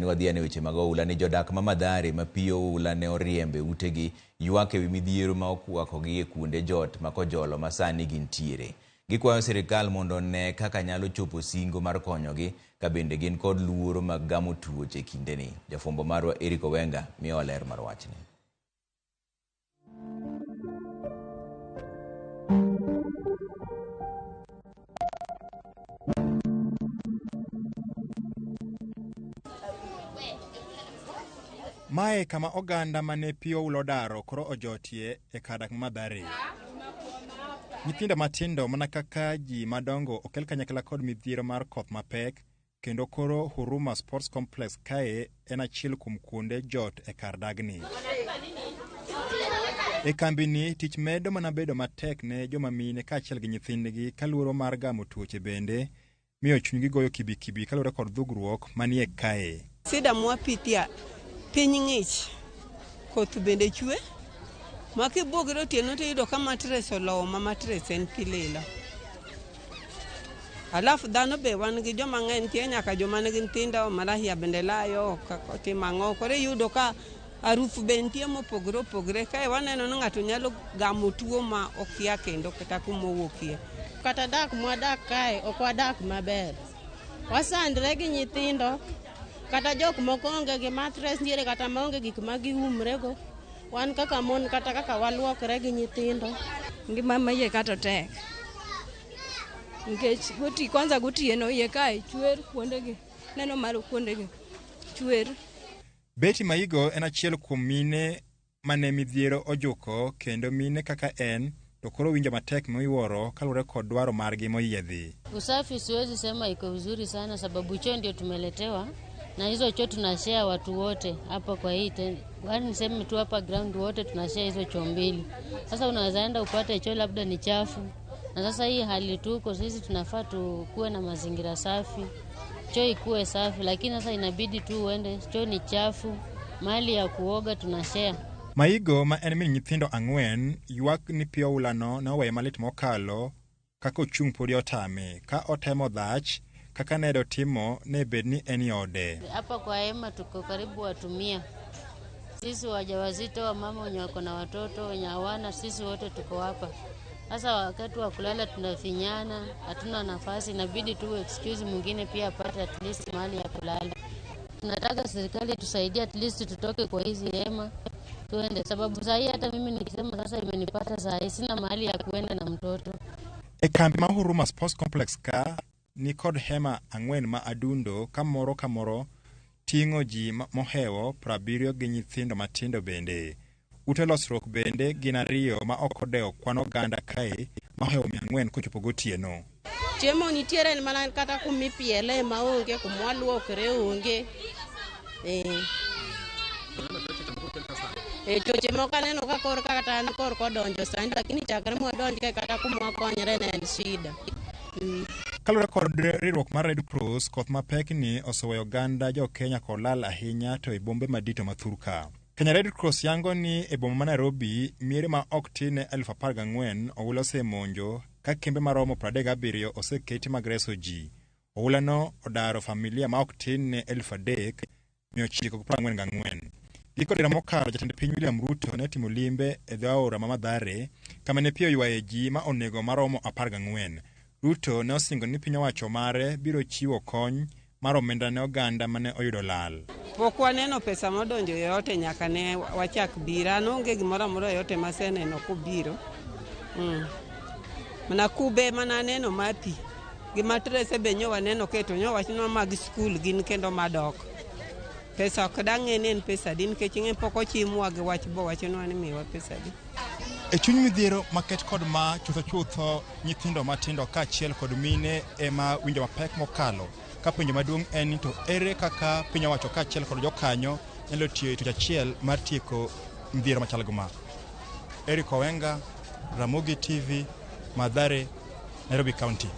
wadhi ane weche mag oula ni jodak ma Mathare ma pi oula ne oriembe utegi ywak ewi midhiero ma okwakogi e kuonde jot ma Kojolo ma sani gintiere. Gikwayo sirikal mondo one kaka nyalo chopo singo mar konyogi ka bende gin kod luoro mag gamo tuoche kindeni. Jafwambo marwa Eric Owenga miyowa ler mar wachni. Mae kama oganda mane pi oula odaro koro ojotie e kar dak ma Mathare. Nyithindo matindo mana kaka ji madongo okel kanyakla kod midhiero mar koth mapek kendo koro Huruma Sports Complex kae en achiel kuom kuonde jot e kar dagni. E kambini tich medo mana bedo matek ne joma mine kaachiel gi nyithindgi ka luoro mar gamo tuoche bende miyo chunygi goyo kibikibi kaluwore kod dhugruok manie kae. Sida mwapitia piny ng'ich, koth bende chwe, ma kibuogri otieno to iyudo ka matres olowo ma matres en pi lilo. Alafu dhano be wan gi joma ng'eny, nitie nyaka joma nigi nyithindo, malahia bende layo, otimo ang'o. Koro iyudo ka harufu be nitie mopogore opogore. Kae waneno ni ng'ato nyalo gamo tuo ma okia kendo kata kuma owuokie. Kata dak mwadak kae ok wadak maber. Wasandre gi nyithindo, kata jok moko onge gi matres, nitiere kata maonge gik ma giumrego. Wan kaka mon kata kaka waluokre gi nyithindo. Ngima ma iye ka to tek. Nikech kwanza gotieno iye kae chwer kuondegi. Neno malo kuondegi chwer. Betty Maigo en achiel kuom mine mane midhiero ojuko kendo mine kaka en to koro winjo matek miwuoro kaluwore kod dwaro margi moyiedhi. Usafi siwezi sema iko vizuri sana sababu choo ndio tumeletewa na hizo choo tunashare watu wote hapa kwa hii yaani niseme tu hapa ground wote tunashare hizo choo mbili. Sasa unaweza enda upate choo labda ni chafu, na sasa hii hali tuko sisi tunafaa tukuwe na mazingira safi, choo ikuwe safi, lakini sasa inabidi tu uende choo ni chafu, mahali ya kuoga tunashare. Maigo ma en min nyithindo ang'wen ywak ni pi oulano ne oweye malit mokalo kaka ochung' podi otame ka otemo dhach kaka ne dotimo ne bed ni en e ode. Hapa kwa hema tuko karibu watu 100. Sisi wajawazito, wamama wenye wako na watoto, wenye hawana, sisi wote tuko hapa. Sasa wakati wa kulala tunafinyana, hatuna nafasi, inabidi tu excuse mwingine pia apate at least mahali ya kulala. Tunataka serikali tusaidie at least tutoke kwa hizi hema tuende, sababu saa hii hata mimi nikisema sasa imenipata saa hii sina mahali ya kuenda na mtoto. E kambi ma Huruma Sports Complex ka ni kod hema ang'wen ma adundo ka moro ka moro ting'o ji mohewo 70 gi nyithindo matindo bende. Ute losruok bende gin ariyo ma ok odewo kwan oganda kae mohewo 400 kochopo gotieno. Chiemo nitiere en mana kata kumipiele maonge, kumwaluokre onge. Choche moko aneno ka kor kata an kor kodonjo sani, lakini chakre mwadonj kae kata kumwakonyre ne en shida. Kaluwore kod riwruok mar Red Cross, koth mapek ni oseweyo oganda jo Kenya kod lal ahinya to e bombe madito ma thurka. Kenya Red Cross yango ni e boma ma Nairobi, miere ma ok tin ne 14,000 oula osemonjo ka kembe maromo 37 oseketi mag reso ji. Oulano odaro familia ma ok tin ne 3,944. Giko dira mokalo, jatend piny William Ruto ne otimo limbe e dho aora ma Mathare kama ne pi oywaye ji ma onego maromo 14. Ruto ne osingo ni piny owacho mare biro chiwo kony mar omenda ne oganda mane oyudo lal. Pok waneno pesa modonjo yoyote nyaka ne wachak biro. An onge gimoro amora yoyote maseneno kobiro. Mana kube mana aneno mar pi. Gi matrese be nyo waneno keto, nyo wachnwa mag skul gin kendo madok. Pesa ok dang'e ni en pesa adi nikech ing'e pok ochimwa gi wach bo wachnwa ni miwa pesa adi. E chuny midhiero maket kod ma chutho chutho nyithindo matindo kaachiel kod mine ema winjo mapek mokalo. Ka penjo maduong' en ni to ere kaka piny owacho kaachiel kod jokanyo nyalo tiyo e tich achiel mar tieko midhiero machal gi ma. Eric Owenga, Ramogi TV, Mathare, Nairobi County.